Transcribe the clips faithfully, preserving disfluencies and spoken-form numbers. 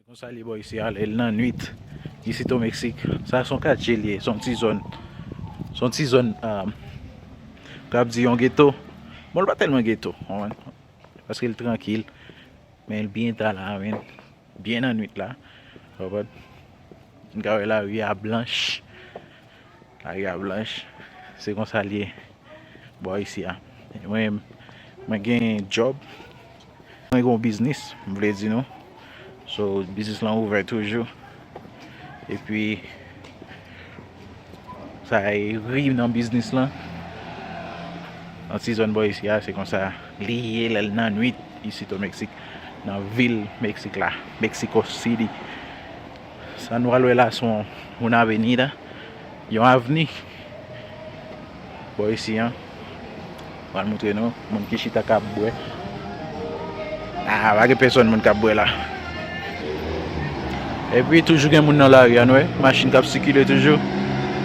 Konsa l ye bò isi a, lè l nan nwit, isit o Meksik. Sa se yon katye l ye, se yon ti zòn. Se yon ti zòn, um, k ap di yon geto. Bon, l pa tèlman geto, w konprann? Paske l trankil, men l byen ta la, men byen nan nwit la. W konprann? M ka wè lari a blanch. Lari a blanch. Se konsa l ye bò isi a. E mwen, mwen gen djòb. Mwen gen yon biznis, m vle di nou. So, biznis lan ouvè toujou. Epi, sa e ri nan biznis lan. Nan ti zòn bò isi a, se konsa li ye lè l nan nwit, isit o Meksik, nan vil Meksik la, Mexico City. Sa nou pral wè la, se yon, yon avenida, yon avni. Bò isi an, pral montre nou, moun ki chita k ap bwè. Ah, pa gen pèsòn moun k ap bwè la. Epi toujou gen moun nan lari a, nou wè, machin k ap sikile toujou.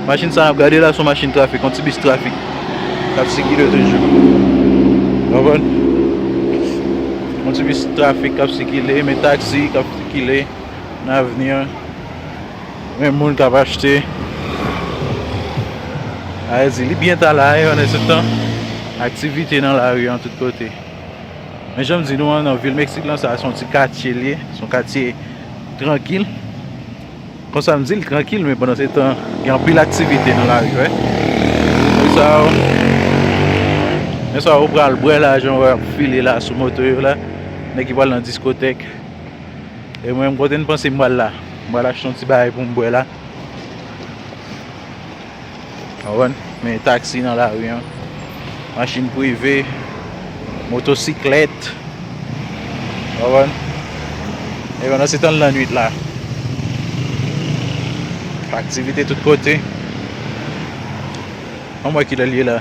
Machin sa n ap gade la, se yon machin trafik, yon ti bis trafik k ap sikile toujou. Konprann? Yon ti bis trafik k ap sikile, men taksi k ap sikile nan avni an. Men moun k ap achte. A di, li byen ta la, e, pandan se tan, aktivite nan lari an tout kote. Men jan m di nou an, nan vil Meksik lan, sa se yon ti katye l ye, se yon katye trankil. Konsa m di l trankil, men pandan se tan, gen anpil aktivite nan lari, wè. Men sa yo, men sa yo pral bwè la, jan w wè ap file la sou moto yo la. Nèg ki pral nan diskotèk. E mwen, m kote m panse m pral la. M pral achte yon ti bagay pou m bwè la. Konprann? Men taksi nan lari an. Machin prive, motosiklèt. Konprann? E pandan se tan l nan nwit la. Aktivite tout kote. Ann wè kilè l ye la.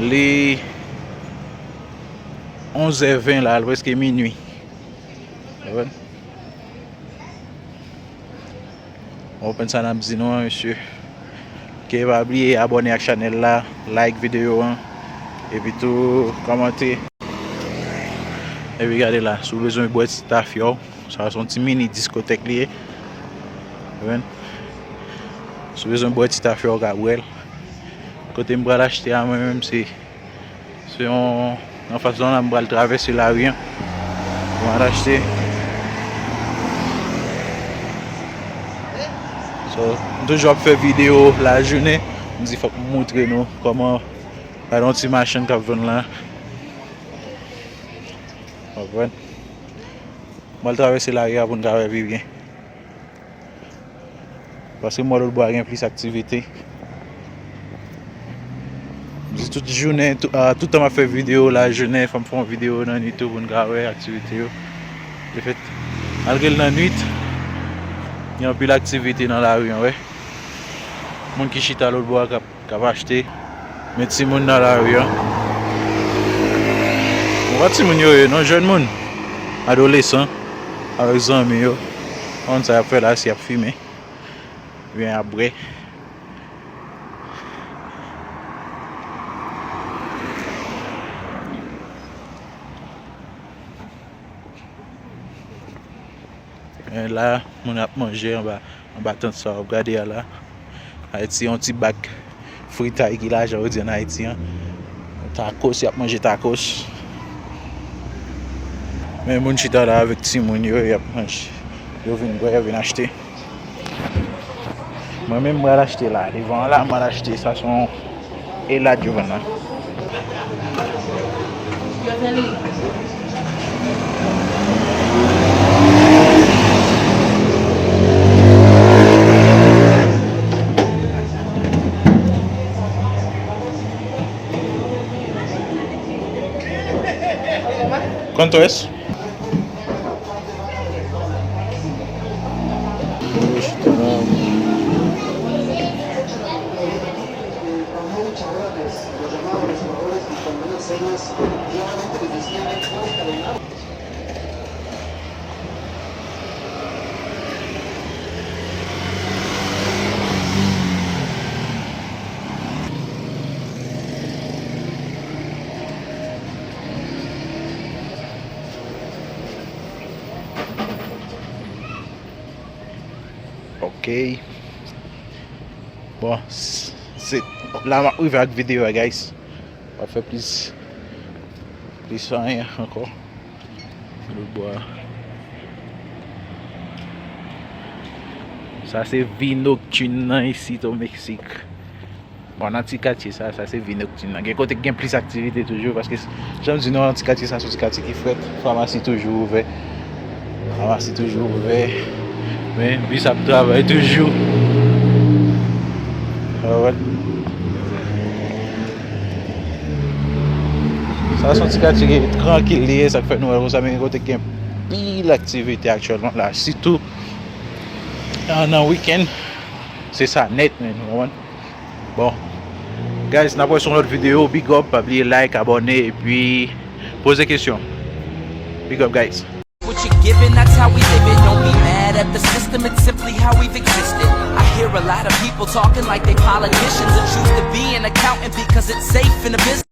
Li onz è ven la, l prèske minui. Ou konprann? Ou konprann sa n ap di nou an, mesye. Ke pa bliye abòne ak chanèl la, like videyo an, epi tou kòmante. Epi gade la, si w bezwen bwè ti tafya w, sa se yon ti mini diskotèk li ye. Ou konprann? Si w bezwen bwè ti tafya w, w ka bwè l. Kote m pral achte a mwen menm, se Se yon anfas zòn la, m pral travèse lari an. M al achte. So, m toujou ap fè videyo lajounen. M di fòk m montre nou kòman, gade yon ti machann k ap vann la. W konprann? M al travèse lari a pou n ka wè pi byen. Paske m wè lòtbò a gen plis aktivite. M di tout jounen, tou-, a, tout tan m ap fè videyo lajounen, fò m fè yon videyo nan nwit tou pou n ka wè aktivite yo. Defèt, malgre l nan nwit, gen anpil aktivite nan lari an, wè. Moun ki chita lòtbò a k ap k ap achte. Men timoun nan lari an. Bon, pa timoun yo ye, non, jèn moun. Adolesan, avèk zanmi yo. Konn sa y ap fè la, si y ap fimen. Oubyen y ap bwè. Men la, moun ap manje anba, anba tant sa w ap gade a la. Ayiti, yon ti bak fritay ki la, jan yo di ann Ayiti an. Tacos, y ap manje tacos. Men moun chita la avèk timoun yo, y ap manje. Yo vin bwè, yo vin achte. Mwen menm, m pral achte la. Devan an la, m pral achte. Sa se yon helado yo vann la. ¿Cuánto es? Ok. Bon, s- se la m ap rive ak videyo a, guys. Pa fè plis plis anyen ankò. Lòt bò a. Sa se vi noktin nan isit o Meksik. Bon, nan ti katye sa, sa se vi noktin nan. Gen kote ki gen plis aktivite toujou, paske jan m di nou, nan ti katye sa, se yon ti katye ki frèt. Famasi toujou ouvè. Famasi toujou ouvè. Men, bis ap travay toujou. Alright. Sa se yon ti katye ki trankil li ye, sa k fè nou wè konsa, men gen kote ki gen pil aktivite aktyèlman la. Sitou, ah, nan wikenn, se sa nèt, men, ou konprann? Bon. Guys, n ap wè sou yon lòt videyo. Big up, pa bliye like, abòne, epi poze kesyon. Big up, guys. What you giving, that's how we live it. Don't be mad at the system, it's simply how we've existed. I hear a lot of people talking like they politicians and choose to be an accountant because it's safe in the business.